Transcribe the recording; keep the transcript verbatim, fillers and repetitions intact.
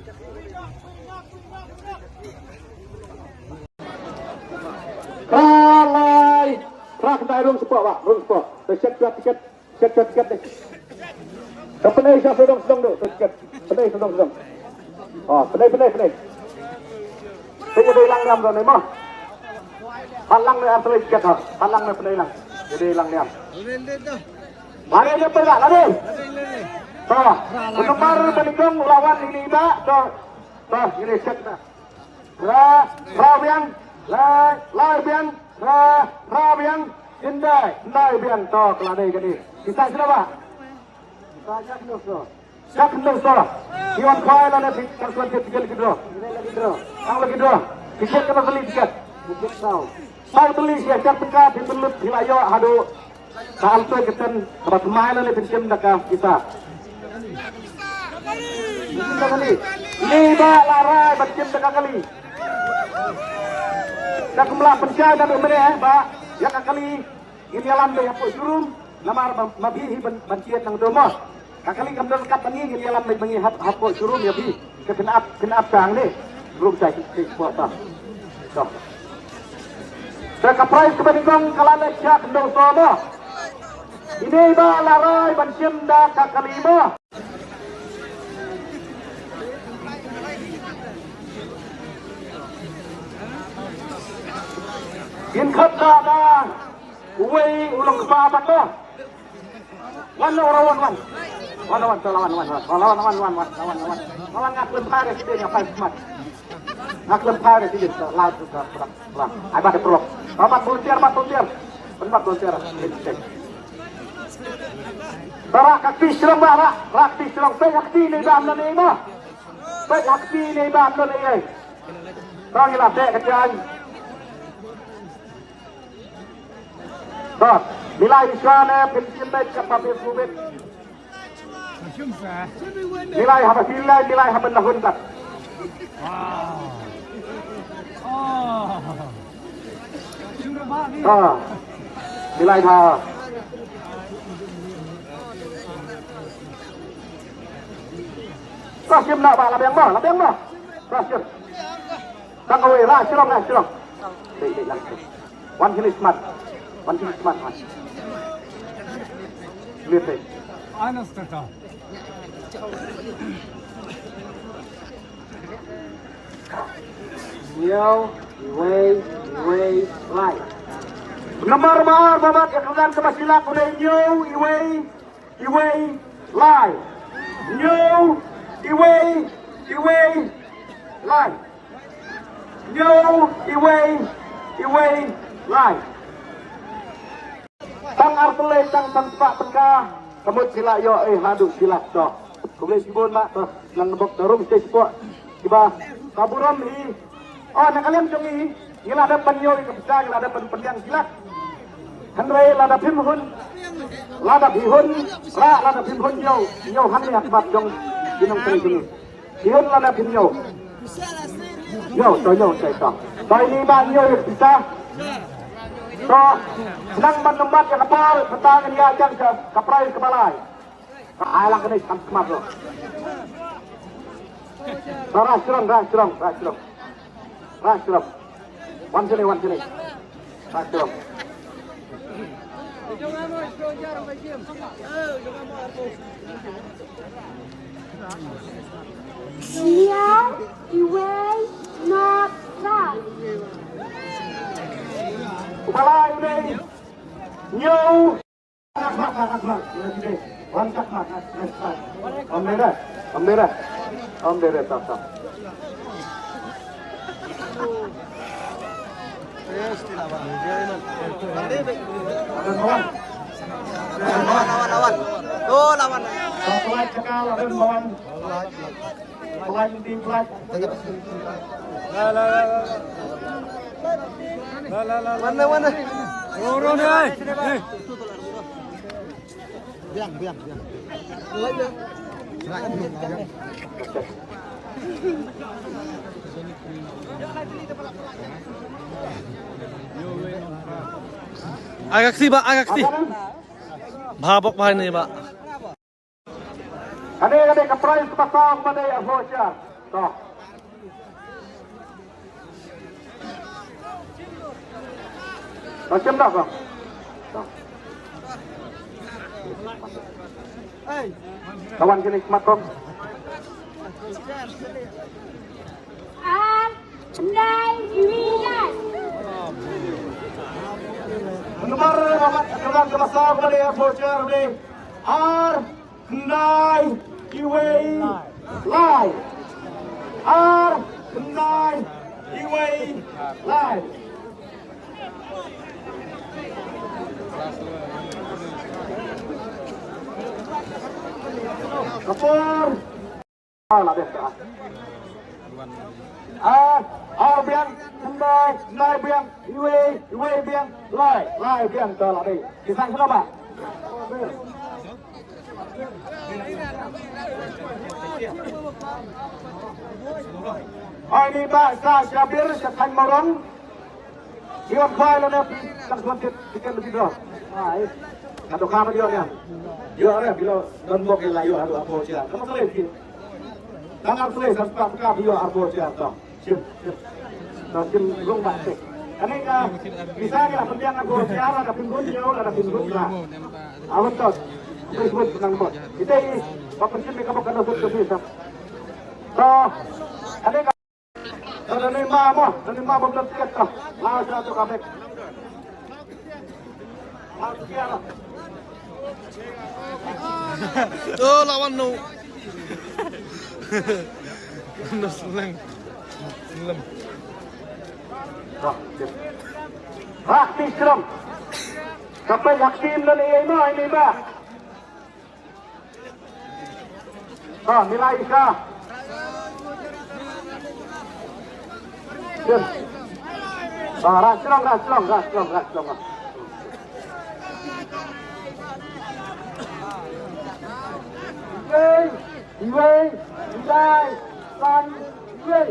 Ka lai. Ka khyndai rung spah, bah, rung spah. Te shet ka tiket. Shet ka tiket deh. Ka pynei sha sawdong sawdong deh, tiket. Pynei sawdong sawdong. Oh, pynei, pynei, pynei. Te ïa dei lang niam da ne mo. Pat lang ne ar tylli tiket ha. Pat lang ne pynei lang. Ïa dei lang niam. Lade ne pynlak, lade. To. Nombar ba nyngkong u la wan ine i bah. To. To, ine shet na. Ra, ra biang. Lai, lai biang. Ra, ra biang. Hyndai, hyndai biang. To, ka la dei kane. Pisa sila bah. Pisa sila. Sha khyndew sor. Ki wan khwai lane phi, kan suan phi tiket lucky draw. Ang lucky draw. Tiket ka la tylli tiket. Saw tylli sha sha tyngka phi pynlut phi la ïoh haduh. Ka Alto ka ten kaba thymmai lane pynshim da ka pisa. Ni ba la rai ban shim da ka kali. Ka kumla pynshai da mynne ba ïa ka kali. Ngin ïalam beit hapoh showroom, namar ba ma phi hi ban, ban jied nangto mo. Ka kali kam don kat ba ngi, ngin ïalam beit ba ngi hap, hapoh showroom ïa phi. Te phin ap, phin ap tang ne. Showroom sa ki, ki sport ba. To. Te ka prize kaba nyngkong ka la leit sha khyndew sor mo. Ine i bah la rai ban shim da ka kali mo. Ngin khot da, da. Uwei u long kpa pat mo. Wan, wan, wan, wan. Wan, wan, wan, wan, wan, wan. Wan, wan, wan, wan, wan. Wan, wan, nga khlem phai re sidi nga phai smat. Nga khlem phai re sidi la tu ka prak, prak. Ai bat prok. Bat volunteer, bat volunteer. Bat volunteer. Bara ka kti shrong ba, ra, ra kti shrong. Peit ha kti ne dam na ne ma. Peit ha kti ne dam na ne. Tang ila te ka jan. Dot, milai di shwa ne pynshim beit ka papir covid. Milai haba milai, milai haba nahun kat. Ah, milai ha. Ka shim na ba la biang ba, la biang ba. Ka shim. Tang kawei, ra shrong, ra shrong. Dei, dei, lang shrong. Wan sini smat. Wan sini smat, wan. Lihat, dei. Anas tata. Hynñiew, iwei, iwei, lai. Nambar ba ar, ba bat, ïa ka kyrdan kaba shilak, u dei hynñiew, iwei, iwei, lai. Hynñiew, iwei, iwei, lai. Hynñiew, iwei, iwei, lai. Tang ar tylli, tang san spah tyngka. Ka mut phi la ïoh ei haduh shi lak to. Khublei shibun ma to. Nang bok to rum stage sport. Kiba ka burom hi. Oh, na ka liang jong ngi, ngi la dep ban ïoh ïa ka pisa, ngi la dep ban pynbiang shi lak. Hynrei lada phim hun, lada phi hun, ra lada phim hun ïoh, ïoh hangne ha khmat jong ki nongtrei jong ngi. Phi hun lada phim ïoh. Ïoh, to ïoh, to ïoh. To ini ba ïoh ïa ka pisa. To, nang ban ym bat ïa ka por, mynta ngin ïa jang ka, ka prize kaba lai. Ai lang kane, kam khmat lo. Ra shrong, ra shrong, ra shrong. Ra shrong. Wan sini, wan sini. Ra shrong. Hynñiew, iwei, not, san. Uba lai u dei hynñiew. Lawan, lawan, lawan. Oh, lawan. Mana, mana? Biang, biang, biang. Agak sih, Pak, agak sih. Babok bahane, Pak. Kane, kane ka prize ba saw ba dei arphew hajar. To. To, shim noh, to. To. Ka wan kine ki mat, to. Ar, khyndai, wei, lai. Nombar, eh, ka wan ka masa ka dei, eh, voucher dei. Ar, khyndai, wei, lai. Ar, khyndai, wei, lai. Ka por. Ah, la dep dah. Ah, ar biang, khyndai, khyndai biang, wei, wei biang, lai, lai biang, to la dei. Ki sang shnong ba. Ai ni ba sa shabir sa thaiñ Mawrong. Ïoh khwai lane phi tang shuwa tiket, tiket lebih drop. Ai. Ka dohkha ba ïoh ïa. Ïoh re, phi la don bok ïa la ïoh haduh arphew sha. Ka ma sylei phi. Tang ar sylei san spah ka phi ïoh arphew sha to. Shim, shim. To shim rung ba sek. Kane ka pisa ka la pynbiang arphew sha la ka pynbun ïoh la ka pynbun la. Awan to. Pynbun nang bot. Ite i ba pynshim ka bok ka dohkha ka pisa. To. Kane ka Dani ma mo, dani ma bom dan tiket ka. Mau sa tu kabek. Mau tu kiara. Oh, lawan no. No seleng. Seleng. Rah, tip. Rah, ti seram. Sampai yakin dan iya ma, ini ma. Ah, milai ka. Dim. Ah, ras long, ras long, ras long, ras long. Wei, wei, milai, san, wei.